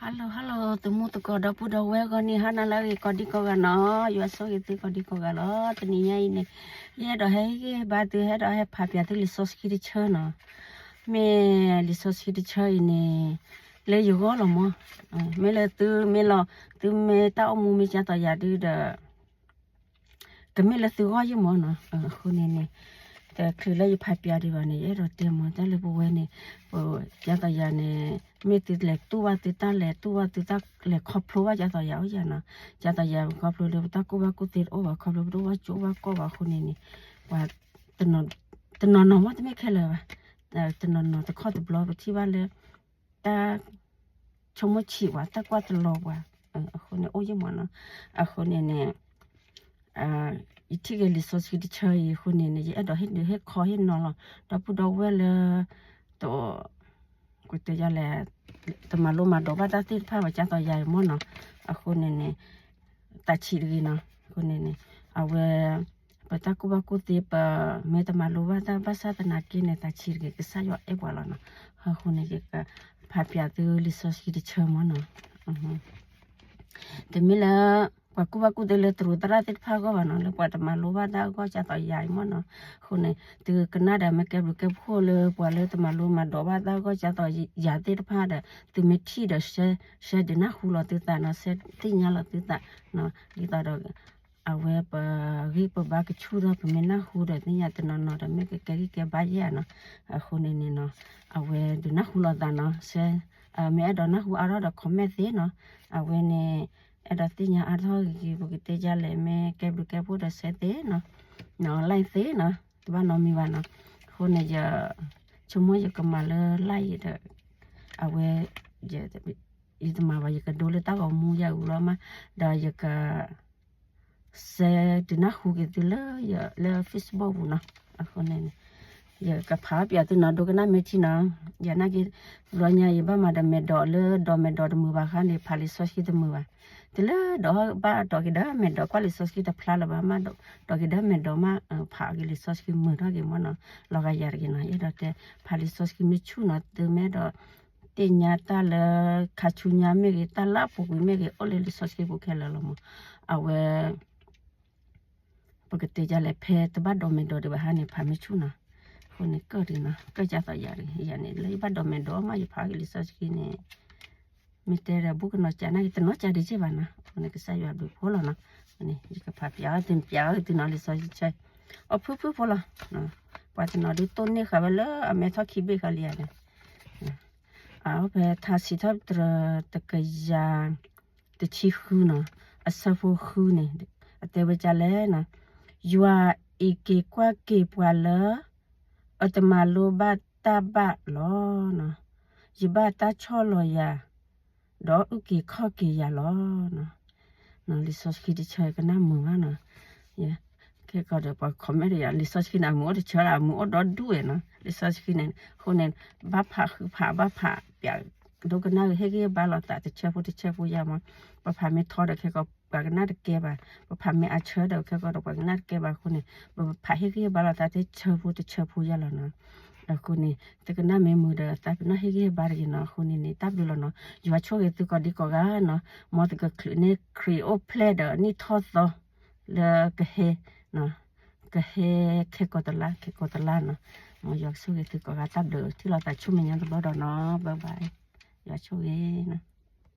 Hello hello သုမူသကိးဒီပုၢ်ဒီဝဲၢ်ဂီၢ်န့ၣ် ဟါနၤလၢအဂ့ၤကိးဒံကိးဂၤနီၤ, ယွၤဆိၣ်ဂ့ၤသုကိးဒံကိးဂၤလီၤ. တနံၤညါအံၤန့ၣ် ယအဲၣ်ဒိးဟဲဟ့ၣ်ဂံၢ်ဟ့ၣ်ဘါသု ဟဲဒိးဟဲဖးပၠးသုလံာ်စီဆှံတဆၢနီၤ. မ့ၢ်လံာ်စီဆှံတဆၢအံၤန့ၣ် လၢယဂီၢ်လီၤမၢ်, မ့ၢ်လၢသုမ့ၢ်လီၤ သုမ့ၢ်တၢ်အိၣ်မူမ့ၢ်ကၠါသီးယၤဒုဒီး ကမ့ၢ်လၢသုဂီၢ်ယံၢ်မၢ်နီၤ. အဃိန့ၣ်န့ၣ် တချုးလၢယဖးပၠးဒံးဘၣ်န့ၣ် ယအဲၣ်ဒိးတဲမၢ် တၢ်လၢပဝဲန့ၣ် ပကၠါသီးယၤန့ၣ် မ့ၢ်သုလဲၤတူၢ်ဘၣ်သုတၢ်လဲၤတူၢ်ဘၣ်သုတၢ်လဲၤခီဖျိဘၣ်ကၠါသီးယၤအိၣ်ယၤနီၤ. ကၠါသီးယၤခီဖျိလၢပတၢ်ကူၣ်ဘၣ်ကူၣ်သ့တအိၣ်ဘၣ် ခီဖျိပတအိၣ်ဘၣ်ကၠိအိၣ်ဘၣ်ကီၢ်ဘၣ်အဃိန့ၣ်န့ၣ် ပှၤ တနီၤနီၤမ့ၢ်တမ့ၢ်ခဲလၢာ်ဘၣ်, တနီၤနီၤတခီတဘျီပထံၣ်ဘၣ်လၢ တၢ်ဆိကမိၣ်ဆံးပှၤ တၢ်ကွၢ်တလီၤပှၤ အဃိန့ၣ်အိၣ်ယံၢ်မၢ်နီၤ. အဃိန့ၣ်န့ၣ် ယထံၣ်က့ၤလံာ်စီဆှံတဆၢအံၤအဃိန့ၣ်န့ၣ် ယအဲၣ်ဒိးဟ့ၣ်ဒုးဟ့ၣ်ခီဟ့ၣ်နီၤလီၤ ဒီပုၢ်ဒီဝဲၢ်လၢ တ ကတဲယၤလဲၣ် တမၤလိမၤဒိးဘၣ်တၢ်သ့ၣ်တဖၣ်ဘၣ်ကၠါသီးယၤအံၤမၢ်နီၤ. အဃိန့ၣ်န့ၣ် သးဆံးတဂ့ၤနီၤ. အဃိန့ၣ်န့ၣ် အဝဲ ပတၢ်ကူၣ်ဘၣ်ကူၣ်သ့ ပမ့ၢ်တမၤလိဘၣ်တၢ်ဘၣ်ဆၣ်သနာ်က့န့ၣ် သးဆံးတဂ့ၤ ကစၢ်ယွၤအဲၣ်ပှၤလီၤနီၤ. အဃိန့ၣ် ယကဖးပၠးသုလံာ်စီဆှံတဆၢမၢ်နီၤ. တမ့ၢ်လၢ ပှၤကူၣ်ဘၣ်ကူၣ်သ့လၢတရူးသရၣ်သ့ၣ်တဖၣ်အဂီၢ်ဘၣ်နီၤ လၢပှၤတမၤလိဘၣ်တၢ်အဂီၢ်ကၠါသီးယၤအံၤမၢ်နီၤ. အဃိန့ၣ် သုကနၣ်ဒီးမ့ၢ်ကဲဘျုးကဲဖှိၣ်လၢပှၤလၢတမၤလိမၤဒိးဘၣ်တၢ်အဂီၢ်ကၠါသီးယၤသ့ၣ်တဖၣ်ဒီး သုမ့ၢ်ထံၣ်ဒီး ရှဲဒုးနၢ်ဟူလီၤသုသးနီၤ ရှဲသ့ၣ်ညါလီၤသုသးနီၤ ဒ်သိးဒီး အဝဲပဂံၢ်ပဘါကဆူၣ်ထီၣ် ပမ့ၢ်နၢ်ဟူဒီးသ့ၣ်ညါတနီၤနီၤဒီး မ့ၢ်ကကဲဂံၢ်ကဲဘါယဲၢ်နီၤ. အဃိန့ၣ်န့ၣ်နီၤ အဝဲဒုးနၢ်ဟူလီၤသးနီၤ ရှဲ မ့ၢ်အဲၣ်ဒိးနၢ်ဟူအါထီၣ်ဒီး comment သ့နီၤ. အဝဲန့ၣ် အဲၣ်ဒိးသ့ၣ်ညါအါထီၣ်ဂ့ၤဂ့ၤ ပကတဲယၤလဲၣ် မ့ၢ်ကဲဘျုးကဲဖှိၣ်ဒီး ရှဲသ့နီၤ like သ့နီၤ တဘၣ်နီတမံၤဘၣ်နီၤ. အဃိန့ၣ် ယ ဆိကမိၣ်ယကမၤလၢ like အံၤဒီး အဝဲ ယတမၤဘၣ် ယကဒိလၢတၢ်ဂီၤမူယၤအူလီၤမး ဒီးယက ရှဲဒုးနၢ်ဟူက့ၤသုလၢ လၢ Facebook ပူၤနီၤ. အဃိန့ၣ် ယကဖးပၠးသုနီၤ ဒိကနၣ်မ့ၢ်ထံနီၤ. ယနာ်က့ ဘျီညါယဘၣ်မၤဒီးမဲာ်ဒိးလၢဒီးမဲာ်ဒိးတမုာ်ဘၣ်ခါန့ၣ် ဖးလံာ်စီဆှံတမုာ်ဘၣ်. တုၤလၢဒီးဘၣ်ဒီးက့ၤဒီးမဲာ်ဒိးကွၢ်လံာ်စီဆှံတဖျါလၢၤဘၣ်မး ဒီးက့ၤဒီးမဲာ်ဒိးမး ဖးက့ၤလံာ်စီဆှံမုာ်ထီၣ်က့ၤမၢ်နီၤ. လီၤဂာ်ယၤတဂ့ၤနီၤ ယအဲၣ်ဒိးတဲ ဖးလံာ်စီဆှံမ့ၢ်ဆူၣ်နီၤ သုမ့ၢ်အဲၣ်ဒိး သ့ၣ်ညါတၢ်လၢ ခါဆူညါမ့ၢ်ဂ့ၤ တၢ်လၢအပူၤကွံာ်မ့ၢ်ဂ့ၤ အိၣ်လၢလံာ်စီဆှံပူၤခဲလၢာ်လီၤမၢ်. အဝဲ ပကတဲယၤလဲၣ် ဖဲတဘၣ်ဒီးမဲာ်ဒိးဒံးဘၣ်ဟါန့ၣ် ဖးမ့ၢ်ဆူၣ်နီၤ. အဃိန့ၣ် ကၢၣ်ဒံးနီၤ ကၢၣ်ကၢ်သီးယၤတဂ့ၤ ယၤန့ၣ် လၢယဘၣ်ဒီးမဲာ်ဒိးမး ယဖးက့ၤလံာ်စီဆှံန့ၣ် မ့ၢ်တဲဒီး ဘူးကနီၤကးနာ်က့ၤ တနီၤကးဒံးက့ၢ်ဘၣ်နီၤ. အဃိန့ၣ် ကစၢ်ယွၤဘျုးဖှိၣ်လီၤနီၤ. အဃိန့ၣ်ယကဖးပၠးအီၤသု ပၠးအီၤသုနီၤ လံာ်စီဆှံဆၢ အီၣ်ဖုၣ်ဖုၣ်ဖိလီၤ. ပှၤတနီၤဒုးတိၢ်န့ၢ်ဃာ်ဝဲလၢအမဲထီၣ်ခံဘ့ၣ်ဃီလံဧါန့ၣ် အဖဲထါစံးထီၣ်ပတြၢၤတကယၤတဆံဃုနီၤ အဆၢဖိဃုန့ၣ် အတဲဝဲဒ်လဲၣ်နီၤ, ယွၤအံးက့ၤကွၢ်က့ၤပှၤလၢ အတမၤလိဘၣ်တၢ်ဘၣ်လီၤ. ယဘၣ်တၢ်ဆီၣ်လီၤယၤ ဒီးအုၣ်က့ၤခီၣ်က့ၤယၤလီၤ. လံာ်စီဆှံတဆၢကနၣ်မုာ်မးနီၤ. ခဲကီးဒီးပှၤ comment ဒီးယၤ လံာ်စီဆှံန့ၣ် အမုာ်အိၣ်တဆၢလၢ အမုာ်အိၣ်ဒီဒူၣ်ဝဲနီၤ. လံာ်စီဆှံန့ၣ် အဃိန့ၣ် ဘၣ်ဖးဃုဖး ဘၣ်ဖးပၠး ဒိကနၣ်ဟ့ၣ်ဂံၢ်ဟ့ၣ်ဘါလိာ်သးတဆၢဖိတဆၢဖိယၤမး. ပဖးမ့ၢ်ထီဒီးခဲကီး ပှၤကနၣ်တကဲဘၣ်, ပဖးမ့ၢ်အါဆၢဒီးခဲကီးဒီးပှၤကနၣ်တကဲဘၣ်အဃိန့ၣ် ပဖးဟ့ၣ်ဂံၢ်ဟ့ၣ်ဘါလိာ်သးတဆၢဖိတဆၢဖိယၤလီၤနီၤ. အဃိန့ၣ် သုကနၣ်မ့ၢ်မုာ်ဒီး သးပ့ၤနီၣ်ဟ့ၣ်ဂံၢ်ဟ့ၣ်ဘါတဂ့ၤနီၤ. အဃိန့ၣ်န့ၣ် တၢ်ဘျုးလီၤနီၤ. ယွၤဆိၣ်ဂ့ၤသုကိးဒံကိးဂၤနီၤ. မ်သုကချုးန့ၢ်ခရံာ်အိၣ်ဖျဲၣ်ဒီးနံၣ်ထီၣ်သီ လၢကဟဲ ကဟဲခဲကိာ်တလါ ခဲကိာ်တလါနီၤ. မ်ယွၤကဆိၣ်ဂ့ၤသုကိးဂၤ တၢ်ဘျုး ထံၣ်လိာ်သးဆူမဲာ်ညါတဘျီဒီးနီၤ. Bye bye. ယွၤဆိၣ်ဂ့ၤနီၤ.